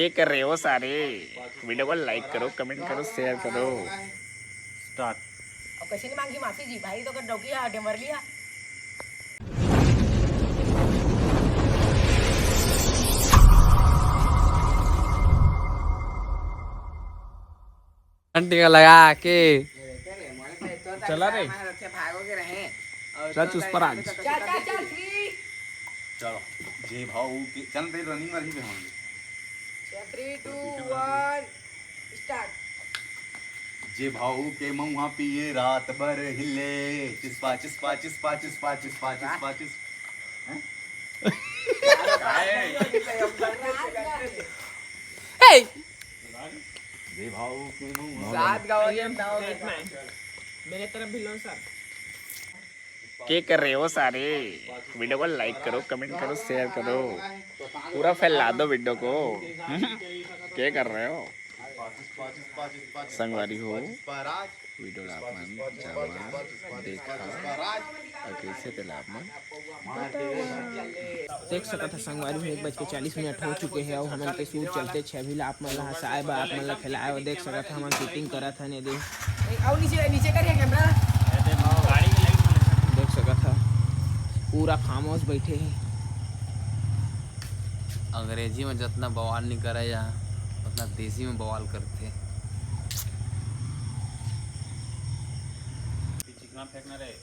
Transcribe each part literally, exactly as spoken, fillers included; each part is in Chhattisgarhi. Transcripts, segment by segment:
ये कर रहे हो सारे? वीडियो को लाइक करो, कमेंट करो, शेयर करो। स्टार्ट। अब कैसे नहीं मांगी माफी जी भाई, तो कर डौकी हा, डेमरली हा। घंटी का लगा के। चला रे। चल, चुस पर आज। चल, चल, चल, three। चलो, जे भाव के, चल, तेरी रनिंग मार ही पे होंगे। चल, three, two, one, start। जे भाव के मऊहा पिए रात भर हिले, चिस्पा, चिस्पा, चिस्पा, चिस्पा, चिस्पा, चिस्पा, चिस-, हैं? ए! जे भाव के मऊहा रात गावा के नाव है। मेरे तरफ भी लो सर। के कर रहे हो सारे? वीडियो को लाइक करो, कमेंट करो, शेयर करो, पूरा फैला दो वीडियो को। के कर रहे हो संगवारी हो? वीडियो ला आप मन जावा देखा अउ कइसे तेला आप मन देख सकत ह संगवारी हो, एक बज के चालीस मिनट हो चुके हे अउ हमन के शूट चलते छे। अभी ला आप मन ला हंसाए बर, आप मन ला खिलाए बर देख सकत ह, हमन शूटिंग करत हन। ये देख, अउ नीचे, नीचे करिए कैमरा। देख सकत ह, पूरा खामोश बैठे हे। अंग्रेजी में जतना बवाल नहीं करे जा, उतना देसी में बवाल करथे।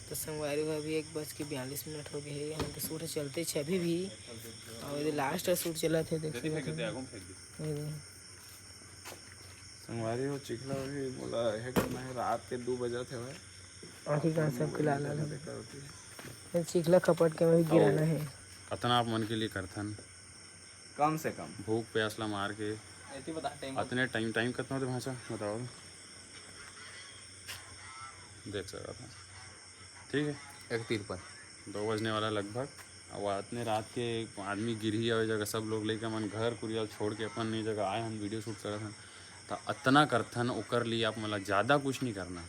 तो संगवारी हो, अभी एक बज के बयालीस मिनट हो गए हे। हमन के शूट चलते छे अभी भी, अउ ये लास्ट शूट चलत हे। देख सकत हो। ये दे। संगवारी हो, चिखला भी बोला है करना है, रात के दो बजत हे भाई। आँखी कान सब खिला ला। देखा होती है। ये चिखला खपट के वही गिराना है। अतना आप मन के लिए करथन। कम से कम। भूख प्यास ला मार के। एती बता टाइम। अतने टाइम, टाइम कितना होते भाषा बताओ? देख सकत हो। ठीक है। एक तिरपन। दो बजने वाला लगभग। अब अतने रात के आदमी गिरही, अउ जगह सब लोग लइका मन घर कुरिया छोड़ के अपन नई जगह आए हन, वीडियो शूट करत हन, त अतना करथन। ओकर लिए आप मन ला ज़्यादा कुछ नहीं करना है।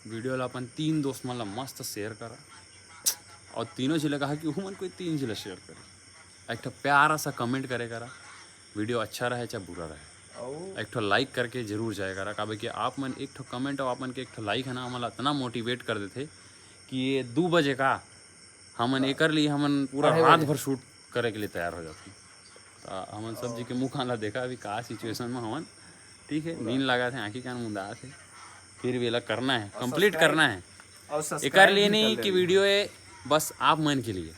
वीडियो ला अपन तीन दोस्त मन ला मस्त शेयर करा, अउ तीनों झी ला कहा कि उमन कोई तीन झी ला शेयर करे। एक ठो प्यारा सा कमेंट करे करा, वीडियो अच्छा रहे चाहे बुरा रहे। अउ एक ठो लाइक करके जरूर जाए करा, काबर कि आप मन एक ठो कमेंट अउ आप मन के एक ठो लाइक है ना, हमन ला इतना मोटिवेट कर देथे कि ये दू बजे का हमन एकर लिए हमन पूरा रात भर शूट करे के लिए तैयार हो जाथन। त हमन सब जी के मुंह कान ला देखा, अभी का सिचुएशन में हमन, ठीक है, नींद लागत हे, आंखी कान मुंदात हे, फिर भी एला करना है, कंप्लीट करना है। एकर लिए नहीं कि वीडियो है बस आप मन के लिए,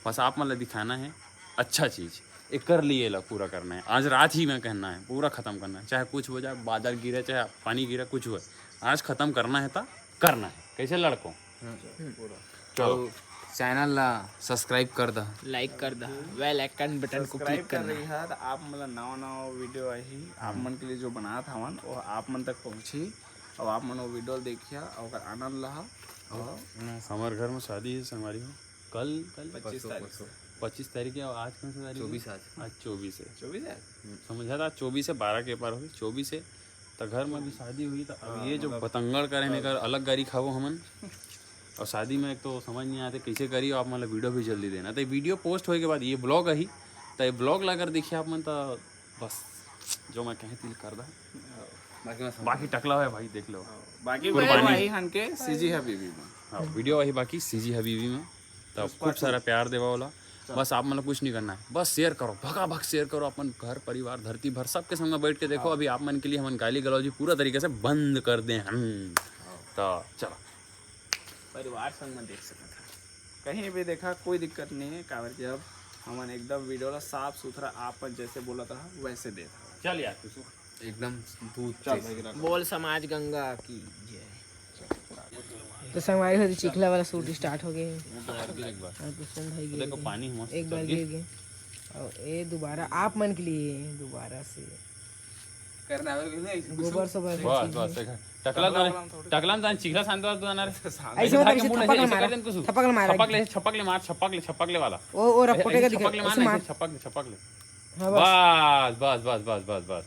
बस आप मन ला दिखाना है अच्छा चीज, एकर लिए एला पूरा करना है। आज रात ही में करना है, पूरा खत्म करना है, चाहे कुछ हो जाए, बादल गिरे, चाहे पानी गिरे, कुछ हो, आज खत्म करना है त करना है। कैसे लड़को? चलो। अउ चैनल ला सब्सक्राइब कर दा। लाइक कर दा, बेल आइकन बटन को क्लिक कर करना। रही है, तो आप मन ला नवा नवा वीडियो आही, आप मन के लिए जो बनात हवन, वो आप मन तक पहुंची, और आप मन वो वीडियो देखिया, और ओकर आनंद लहा। और हमारे घर में शादी है संगवारी हो, कल, कल पच्चीस तारीख। पच्चीस तारीख है, और आज कौन सा तारीख है? चौबीस आज। आज चौबीस है। चौबीस है। समझा था, चौबीस है, बारह के पार होगी, चौबीस है। त घर में भी शादी हुई, त अब हाँ, ये जो मतलब बतंगड़ करे ने कर अलग गाड़ी खाबो हमन। और शादी में एक तो समझ नहीं आते कैसे करी, आप मतलब वीडियो भी जल्दी देना। तो वीडियो पोस्ट होए के बाद ये ब्लॉग आही, तो ये ब्लॉग ला अगर देखिए आप मन, तो बस जो मैं कहे तिल कर दा। बाकी मैं समझ बाकी टकला है भाई, देख लो। हाँ, बाकी कुर्बानी। भाई हन के सीजी हबीबी में। हाँ, वीडियो वही बाकी सीजी हबीबी में। तब खूब सारा प्यार देवा वाला। बस आप मतलब कुछ नहीं करना है, बस शेयर करो, भगा भग शेयर करो, अपन घर परिवार धरती भर सबके संग बैठ के देखो। हाँ। अभी आप मन के लिए हमन गाली गलौजी पूरा तरीके से बंद कर दे हम। हाँ। तो चलो। परिवार संग में देख सकत है, कहीं भी देखा कोई दिक्कत नहीं है, काबर कि अब हमन एकदम वीडियो ला साफ सुथरा आप मन जैसे बोलत रहा वैसे देत हवन। चल यार, तू सु- एकदम दूध चल जैसे। भाई, रख। बोल समाज गंगा की जय। तो संगवारी हो, चिखला वाला शूट स्टार्ट हो गए। वो तो यार गिर एक बार। और कुसुम भाई तो गिर देखो, गए। पानी मस्त एक बार गिर गिर गए। और ये दोबारा आप मन के लिए दोबारा से करना है, नहीं, कुसुम। गोबर सोबर बस, बस, देखा। टकला टकला तो, वाला थोड़ी। टकला तो चिखला शांत वाला तो ना रे। ऐसे ऐसे मतलब धाके ऐसे मुंह थपक ऐसे, ले ऐसे मारा। कर दे कुछ। थपक ले मारा। छपक ले, छपक ले मार, छपक ले, छपक ले वाला। वो, वो ऐसे, रपोटे ऐसे का दिखा, छपक ले मार ऐसे ना, मार। ऐसे छपक ले, छपक ले। हाँ, बस। बस, बस, बस। बस।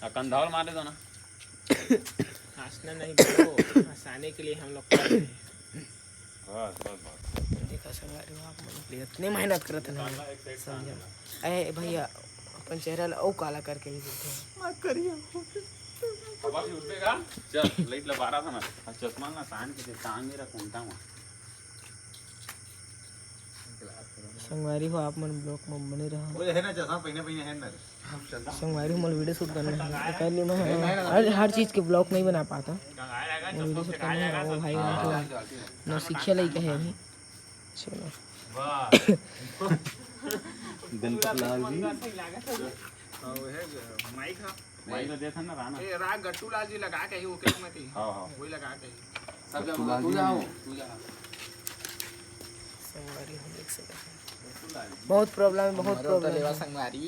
आ, कंधावल मार दे दो ना। हंसना नहीं bro, हंसाने के लिए हम लोग कर रहे हैं। बस, बस, बस। देखा संगवारी हो, आप मन के लिए इतने मेहनत करत हैं ना, समझा? ए भैया, अपन चेहरा ला अउ काला करके भी देथे। अब अभी उठबे का? चल, लाइट ला बारा था ना। अब चश्मा ना तान के दे, टांगे रख उल्टा मा। संगवारी हो, आप मन ब्लॉग में बने रहो। वो है ना, चश्मा पहने पहने है ना। संगवारी हो, मोला वीडियो शूट करना है, तो कर लेना है। हर हर चीज के ब्लॉग नहीं बना पाता। वीडियो शूट करना है, वो भाई मन तो नौसिखिया लइका है अभी। चलो। गणपत लाल जी। माइक हा। भाई को देखा ना राना। ए, राग गट्टू लाल जी लगा के ही वो केक में थी। हाँ, हाँ। वही लगा के ही। सब तू जगह लाल तू जी जाओ ने। तू जा। संगवारी हो, देख सकते हैं। बहुत प्रॉब्लम है, बहुत मरो तो प्रॉब्लम लेवा है। संगवारी।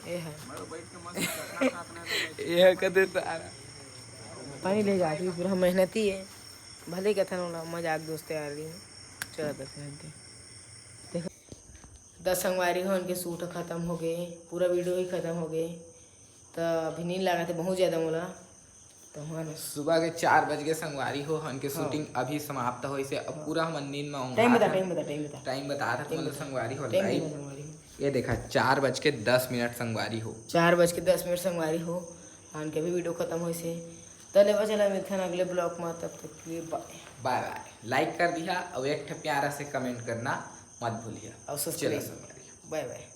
ये है। मैं तो बैठ के मस्त चखना खातना था। ये कदे तारा। पानी ले जाती पूरा मेहनती है। भले कथन वाला मजाक दोस्त यार दी। चलो दस मिनट दे। देखो। दस संगवारी हो, उनके शूट खत्म हो गए, पूरा वीडियो ही खत्म हो गए। तो अभी नींद लगा थे बहुत ज्यादा मोला। तो हाँ ना। सुबह के चार बज के संगवारी हो, हमके शूटिंग अभी समाप्त होइसे। अब पूरा हमन नींद में टाइम ओंघात बता, हन। टाइम बता, टाइम बता। टाइम बता रहा था, मतलब संगवारी हो टाइम लाइव। बता संगवारी हो। ये देखा, चार बज के दस मिनट संगवारी हो। चार बज के दस मिनट संगवारी हो। हमके अभी वीडियो खत्म होइसे। तो लेवा चला मिलथन अगले ब्लॉग में, तब तक के लिए बाय। बाय बाय। लाइक कर दिया और एक ठे प्यारा से कमेंट करना मत भूलिया। और चलो सब्सक्राइब। संगवारी। बाय बाय।